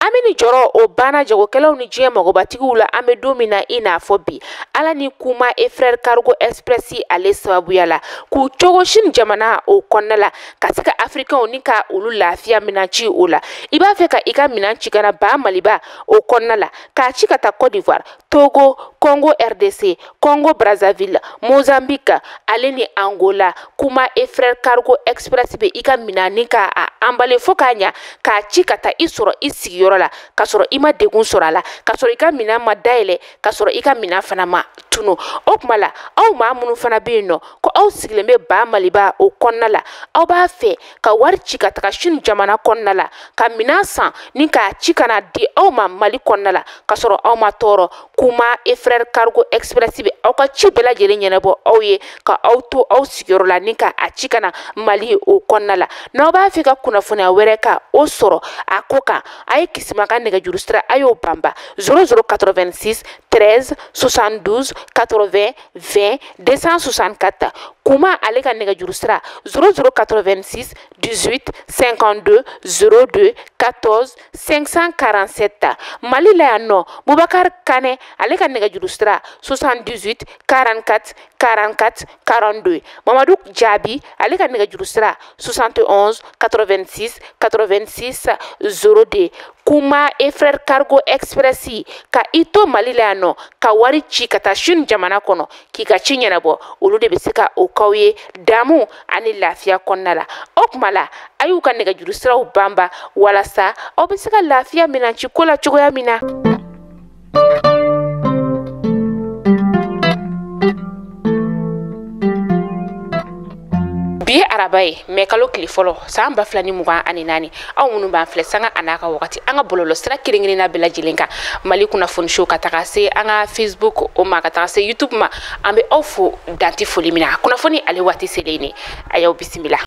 An bɛ ni jɔrɔ o banna jagokɛlaw ni diɲɛ magobatigiw la. An bɛ don min na i n'a fɔ bi, Ala ni Kuma et Frère Cargo Express ale sababuya la, k'u cogo Chine jamana o kɔnɔna la, ka se ka Africainw ni ka olu lafiya minɛn ci o la. I b'a fɛ ka i ka minɛn ci ka na ba Maliba o kɔnɔna la, k'a ci ka taa Côte d'Ivoire, Togo, Congo RDC, Congo Brazzaville, Mozambique ale ni Angola. Kuma et Frère Cargo Express bɛ i ka minɛn ni ka a emballer fo k'a ɲa, k'a ci ka taa i sɔrɔ i sigiyɔrɔ la, k'a sɔrɔ i ma degun sɔrɔ a la, k'a sɔrɔ i ka minɛn ma dayɛlɛ, k'a sɔrɔ i ka minɛn fana ma tunu. O tuma la, aw maa minnu fana bɛ yen nɔ ko aw sigilen bɛ ba Maliba o kɔnɔna la, aw b'a fɛ ka wari ci ka taga Chine jamana kɔnɔna la, ka minɛn san ni k'a ci ka na di aw ma Mali kɔnɔna la, k'a sɔrɔ aw ma tɔɔrɔ. Kuma et Frère Cargo Express bɛ aw ka ci bɛɛ lajɛlen ɲɛnabɔ aw ye, ka aw to aw sigiyɔrɔ la ni ka a ci ka na Mali o kɔnɔna la. N'aw b'a fɛ ka kunnafoniya wɛrɛ ka o sɔrɔ a ko kan, a ye Kisima ka nɛgɛjuru sira a y'o banba 00 86 13 72 80 20 264. Kuma ale ka nɛgɛjuru sira 00 86 18 52 02 14 547. Mali la yan nɔ, Bubakari Kanɛ ale ka nɛgɛjuru sira 78 44 44 42. Mamadu Jaabi ale ka nɛgɛjuru sira 71 86 86 02. Kuma et Frère Cargo Express, ka i to Mali la yan nɔ ka wari ci ka taa Chine jamana kɔnɔ k'i ka ci ɲɛnabɔ, olu de bɛ se ka o k'aw ye damu ani lafiya kɔnɔna la. O tuma la, a y'u ka nɛgɛjuru siraw banba walasa aw bɛ se ka lafiya minɛn ci ko la cogoya min na. Bi ye araba ye, mɛ kalo tile fɔlɔ san 2024. Aw minnu b'an filɛ sanga a n'a ka wagati, an ka bɔlɔlɔ sira kelen kelenna bɛɛ lajɛlen kan, Mali kunnafoni so, ka taga se an ka Facebook o ma, ka taga se YouTube ma, an bɛ aw fo danti foli min na. Kunnafoni ale waati selen ne, a y'aw bisimila.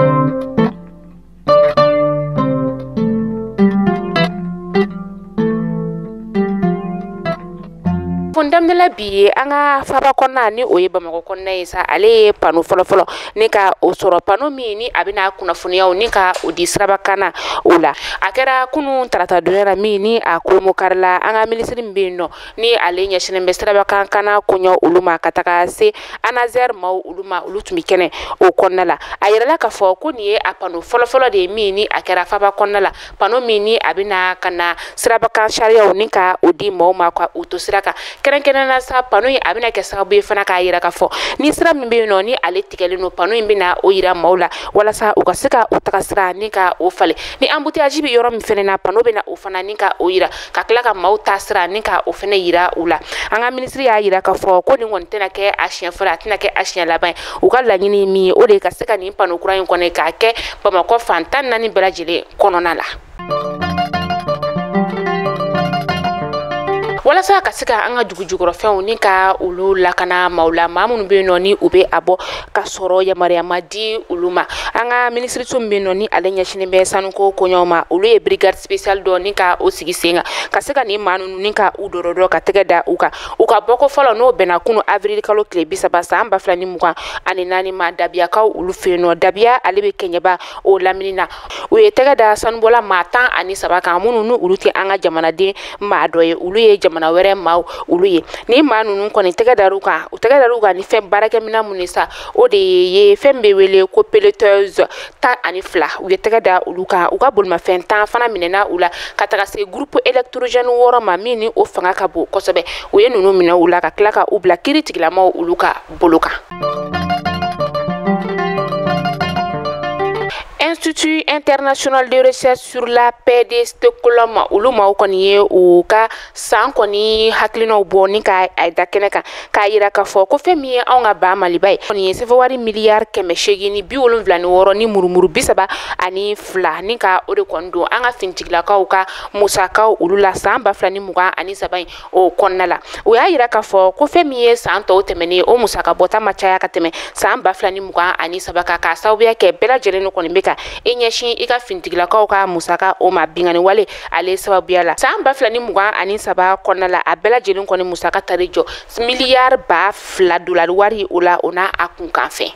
Daminɛla bi ye an ka faba kɔnɔna ni o ye Bamakɔ kɔnɔna ye sa, ale ye panneau fɔlɔfɔlɔ ni ka o sɔrɔ, panneau min ni a bɛna kunnafoniyaw ni ka o di sirabakan na o la. A kɛra kunun tarata donya la min ni a kolomokarila an ka minisiri min bɛ yen nɔ ni ale ɲɛsinnen bɛ sirabakan kana koɲɛ olu ma, ka taga se ANASER maaw olu ma, olu tun bɛ kɛnɛ o kɔnɔna la. A yirala k'a fɔ ko nin ye a panneau fɔlɔfɔlɔ de ye min ni a kɛra faba kɔnɔna la, panneau min ni a bɛna ka na sirabakan sariyaw ni ka o di maaw ma ka u to sira kan. Kɛrɛnkɛrɛnnenya sa, panneau in a bɛna kɛ sababu ye fana k'a yira k'a fɔ ni sira min bɛ yen nɔ ni ale tigɛlen don, panneau in bɛna o yira maaw la walasa u ka se ka u taga sira ni ka o falen. Ni embouteillage bɛ yɔrɔ min fɛnɛ na, panneau bɛna o fana ni ka o yira, ka tila ka maaw ta sira ni ka o fɛnɛ yira u la. An ka minisiri y'a yira k'a fɔ ko nin kɔni tɛna kɛ a siɲɛ fɔlɔ, a tɛna kɛ a siɲɛ laban ye. U ka laɲini ye min ye, o de ye ka se ka nin panneau kura in kɔni k'a kɛ Bamakɔ fan 14 bɛɛ lajɛlen kɔnɔna la, walasa ka se ka an ka dugu jukɔrɔfɛnw ni ka olu lakana maaw la, maa minnu bɛ yen nɔ ni u bɛ a bɔ ka sɔrɔ yamaruya ma di olu ma. An ka minisiriso min bɛ yen nɔ ni ale ɲɛsinnen bɛ sanuko koɲɛw ma, olu ye brigade spéciale dɔ ni ka o sigi sen kan, ka se ka nin maa ninnu ni ka u dɔrɔdɔ ka tɛgɛ da u kan. U ka bɔko fɔlɔ n'o bɛnna kunu avril kalo tile 30 san 2024 ma, Dabiyakaw olu fɛ yen nɔ. Dabiya ale bɛ Kɛɲɛba o lamini na. U ye tɛgɛ da sanubɔla maa 13 kan, minnu ni olu tɛ an ka jamanaden maa dɔ ye, olu ye jamana wɛrɛ maaw olu ye. Ni maa ninnu kɔni tɛgɛ dar'u kan, u tɛgɛ dar'u kan ni fɛn baarakɛminɛn mun ye sa, o de ye fɛn bɛ wele ko pelleteuse 12. U ye tɛgɛ da olu kan, u ka bolimafɛn 10 fana minɛna u la, ka taga se groupe électrogène 6 ma min ni o fanga ka bon kosɛbɛ. U ye ninnu minɛ u la ka tila ka u bila kiiri tigilamaw olu ka bolo kan. Institut international de recherche sur la paix de Stockholm olu maaw kɔni ye u ka san kɔni hakilinaw bɔ ni ka a da kɛnɛ kan, k'a yira k'a fɔ ko fɛn min ye anw ka ba Maliba ye kɔni ye sefa wari miliyari 876 ni murumuru 32 ni ka o de kɔni don an ka finitigilakaw ka musakaw olu la san 2023 in o kɔnɔna la. U y'a yira k'a fɔ ko fɛn min ye san tɔw tɛmɛnen, o musaka bɔta ma caya ka tɛmɛ san 2023 kan, k'a sababuya kɛ bɛɛ lajɛlen kɔni bɛ ka i ɲɛsin i ka finitigilakaw ka musaka o ma binkanni wale ale sababuya la. San 2023 kɔnɔna la, a bɛɛ lajɛlen kɔni musaka tari jɔ miliyari 2000 dolari wari o la, o n'a a kunkan fɛn.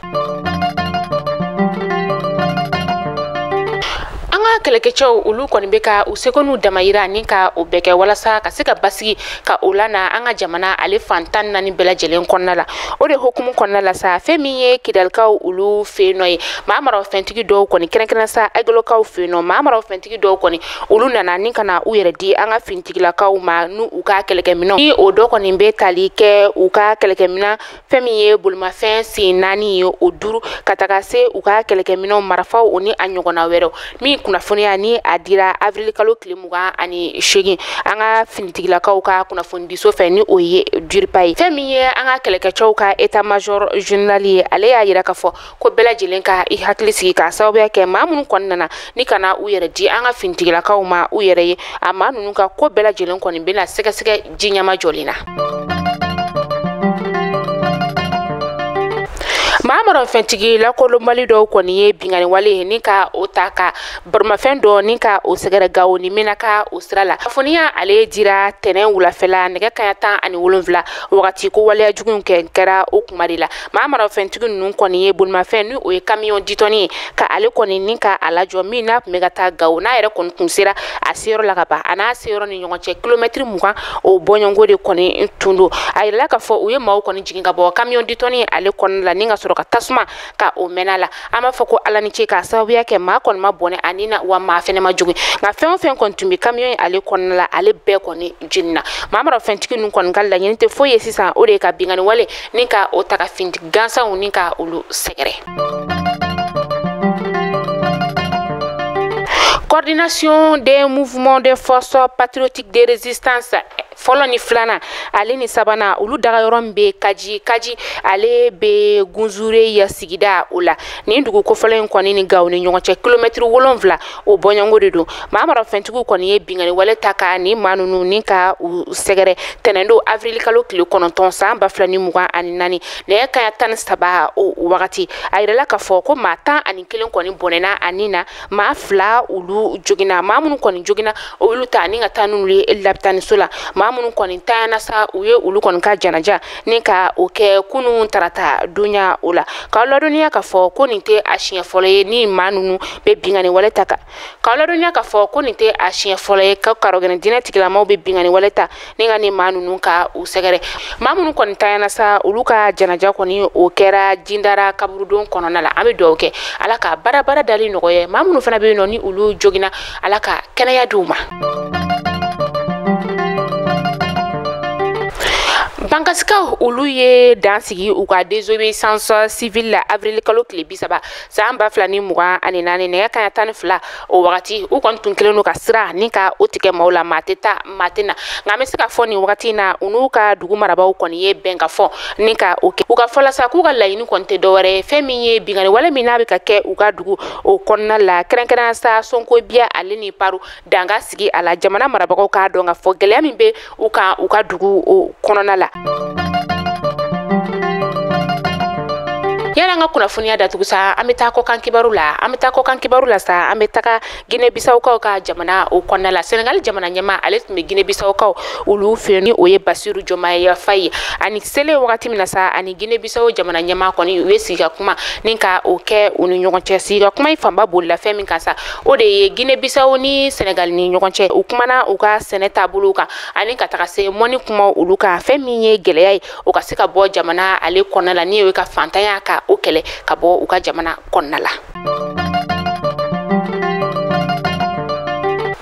An ka An ka kɛlɛkɛcɛw olu kɔni bɛ ka u seko n'u damayira ni ka o bɛɛ kɛ walasa ka se ka basigi ka o lana an ka jamana ale fan 14 bɛɛ lajɛlen kɔnɔna la. O de hukumu kɔnɔna la sa, fɛn min ye Kidalikaw olu fɛ yen nɔ ye, maa marafɛntigi dɔw kɔni kɛrɛnkɛrɛn sa Agolokaw fɛ yen nɔ, maa marafɛntigi dɔw kɔni olu nana ni ka na u yɛrɛ di an ka finitigilakaw ma n'u u ka kɛlɛkɛminɛnw. Ni o dɔ kɔni bɛ tali kɛ u ka kɛlɛkɛminɛn fɛn min ye bolimafɛn sen 4 ye, o 5 ka taga se u ka kɛlɛkɛminɛnw marifaw o ni a ɲɔgɔnna wɛrɛw. Min kunnafoniya ni a dira avril kalo tile 28 an ka finitigilakaw ka kunnafonidiso fɛ ni o ye DIRPA ye. Fɛn min ye an ka kɛlɛkɛcɛw ka état major général ye, ale y'a yira k'a fɔ ko bɛɛ lajɛlen ka i hakili sigi k'a sababuya kɛ maa minnu kɔni nana ni ka na u yɛrɛ di an ka finitigilakaw ma u yɛrɛ ye, a maa ninnu ka ko bɛɛ lajɛlen kɔni bɛna sɛgɛsɛgɛ ji ɲɛma jɔlen na. Maa marafɛntigi lakodɔnbali dɔw kɔni ye binkanni wale ni ka o ta ka barimafɛn dɔ ni ka o sɛgɛrɛ Gawo ni Menaka o sira la. Kunnafoniya ale dira tɛnɛn wulafɛla nɛgɛ kanɲɛ 17 wagati ko waleya jugu in kɛra o kuma de la. Maa marafɛntigi ninnu kɔni ye bolimafɛn ni o ye camion ditɔni ye ka ale kɔni ni ka a lajɔ min n'a tun bɛ ka taa Gawo, n'a yɛrɛ kɔni tun sera a seyɔrɔ la ka ban, a n'a seyɔrɔ ni ɲɔgɔn cɛ kilomɛtiri 20 o bɔɲɔgɔnko de kɔni tun don. A yirala k'a fɔ u ye maaw kɔni jigin ka bɔ camion ditɔni ale kɔnɔna la ni ka sɔrɔ ka tasuma ka o mɛnna la. An b'a fɔ ko Ala ni ce k'a sababuya kɛ maa kɔni ma bɔnɛ a ni na wa maa fɛnɛ ma jogin, nka fɛn o fɛn kɔni tun bɛ camion ale kɔnɔna la ale bɛɛ kɔni jenina. Maa marafɛntigi ninnu kɔni ka laɲini tɛ foyi ye sisan, o de ye ka binkanni wale ni ka o ta ka finitigi gansanw ni ka olu sɛgɛrɛ. Coordination des mouvements de forces patriotiques de résistance fɔlɔ ni filanan ale ni sabanan olu dagayɔrɔ min bɛ Kaji ale bɛ Gunzure ya sigida o la. Nin dugu kofɔlen in kɔni ni Gawo ni ɲɔgɔn cɛ kilomɛtiri 7 o bɔɲɔgɔnko de don. Maa marafɛntigiw kɔni ye binkanni wale ta ka nin maa ninnu ni ka u sɛgɛrɛ tɛnɛndon avril kalo tile 9 san 2024 nɛgɛ kanɲɛ 13 o wagati. A yirala k'a fɔ ko maa 11 kɔni bɔnɛna a ni na, maa 2 olu joginna. Maa minnu kɔni joginna olu ta ni ka taa n'olu ye lapitaniso la. Maa minnu kɔni tanyana sa, u ye olu kɔni ka janaja ni ka o kɛ kunun tarata donya o la. K'aw ladɔnniya k'a fɔ ko nin tɛ a siɲɛ fɔlɔ ye ni maa ninnu bɛ binkanni wale ta kan. K'aw ladɔnniya k'a fɔ ko nin tɛ a siɲɛ fɔlɔ ye ka karɔgɛnɛ diinɛ tigilamaw bɛ binkanni wale ta ni ka nin maa ninnu ka u sɛgɛrɛ. Maa minnu kɔni tanyana sa, olu ka janaja kɔni o kɛra Jindara kaburudon kɔnɔna la. An bɛ dugawu kɛ Ala ka baara dali nɔgɔya. Maa minnu fana bɛ yen nɔ ni olu joginna, Ala ka kɛnɛya d'u ma. Bankasikaw olu ye dan sigi u ka désobéissance civile la avril kalo tile 30 san 2024 nɛgɛ kanɲɛ 12 o wagati. U kɔni tun kɛlen don ka sira ni ka o tigɛ maaw la, maa tɛ taa maa tɛ na. Nka an bɛ se ka fɔ nin wagati in na u n'u ka dugu marabaaw kɔni ye bɛn ka fɔ ni ka o kɛ. U ka fɔ la sa k'u ka laɲini kɔni tɛ dɔwɛrɛ ye fɛn min ye binkanni wale min n'a bɛ ka kɛ u ka dugu o kɔnɔna la, kɛrɛnkɛrɛnnenya sa Sonkobiya ale ni Paru danga sigi a la. Jamana marabagaw k'a dɔn k'a fɔ gɛlɛya min bɛ u kan u ka dugu o kɔnɔna la. Yala an ka kunnafoniya datugu sa, an bɛ taa kɔkan kibaru la. An bɛ taa kɔkan kibaru la sa, an bɛ taga Guinée-Bissau-kaw ka jamana o kɔnɔna la. Senegal jamana ɲɛmaa ale tun bɛ Guinée-Bissau-kaw olu fɛ yen ni o ye Bassirou Diomaye Faye. Ani selen wagati min na sa, ani Guinée-Bissau jamana ɲɛmaa kɔni u ye sigi ka kuma ni ka o kɛ u ni ɲɔgɔn cɛ. Sigi ka kuma in fanba bolila fɛn min kan sa, o de ye Guinée-Bissau ni Senegal ni ɲɔgɔn cɛ. U kumana u ka sɛnɛ taabolow kan ani ka taga se mɔni kumaw olu kan. Fɛn min ye gɛlɛya ye o ka se ka bɔ jamana ale kɔnɔna la ni o ye ka fantanya ka o kɛlɛ ka bɔ u ka jamana kɔnɔna la.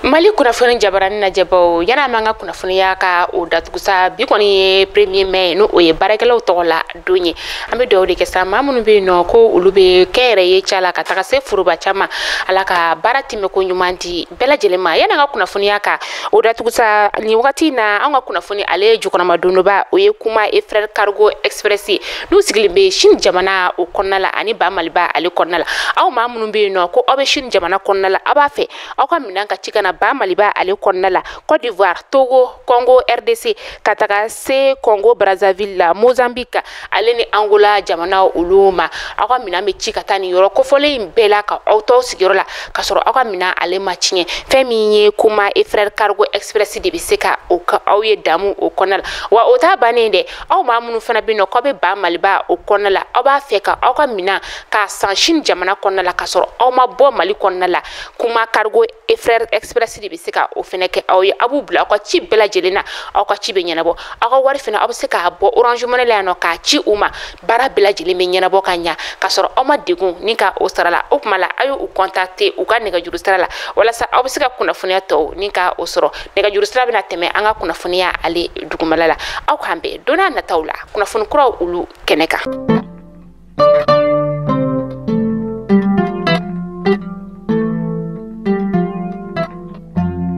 Mali kunnafoni jabarani lajɛbaw, yanni an b'an ka kunnafoniya ka o datugu sa, bi kɔni ye 1er mai n'o ye baarakɛlaw tɔgɔ la don ye. An bɛ dugawu de kɛ sa maa minnu bɛ yen nɔ ko olu bɛ kɛnyɛrɛye ca la ka taga se foroba caman, Ala ka baara tɛmɛko ɲuman di bɛɛ lajɛlen ma. Yanni an ka kunnafoniya ka o datugu sa, nin wagati in na an ka kunnafoni ale jukɔrɔmadondoba o ye Kuma et Frères Cargo Express ye n'u sigilen bɛ Chine jamana o kɔnɔna la ani Ba Maliba ale kɔnɔna la. Aw maa minnu bɛ yen nɔ ko aw bɛ Chine jamana kɔnɔna la, aw b'a fɛ aw ka minɛn ka ci ka na ba Maliba ale kɔnɔna la, Côte d'Ivoire, Togo, Congo RDC, ka taga se Congo Brazzaville la, Mozambique ale ni Angola jamana olu ma. Aw ka minɛn bɛ ci ka taa nin yɔrɔ kofɔlen in bɛɛ la ka aw tɔw sigiyɔrɔ la, ka sɔrɔ aw ka minɛn ale ma tiɲɛ. Fɛn min ye Kuma et Frère Cargo Express de bɛ se ka o ka aw ye damu o kɔnɔna la. Wa o t'a bannen dɛ, aw maa minnu fana bɛ yen nɔ k'aw bɛ ba Maliba o kɔnɔna la, aw b'a fɛ ka aw ka minɛn k'a san Chine jamana kɔnɔna la ka sɔrɔ aw ma bɔ Mali kɔnɔna la, Kuma Cargo et Frère Express de bɛ se ka o fana kɛ aw ye. Aw b'u bila aw ka ci bɛɛ lajɛlen na, aw ka ci bɛ ɲɛnabɔ. Aw ka wari fana aw bɛ se k'a bɔ Orange Money la yan nɔ k'a ci u ma, baara bɛɛ lajɛlen bɛ ɲɛnabɔ ka ɲa ka sɔrɔ aw ma degun ni ka o sara la. O tuma la aw y'u contacter u ka nɛgɛjuru sira la walasa aw bɛ se ka kunnafoniya tɔw ni ka o sɔrɔ. Nɛgɛjuru sira bɛna tɛmɛ an ka kunnafoniya ale dugumala la. Aw k'an bɛn don n'a nataw la kunnafoni kuraw olu kɛnɛ kan.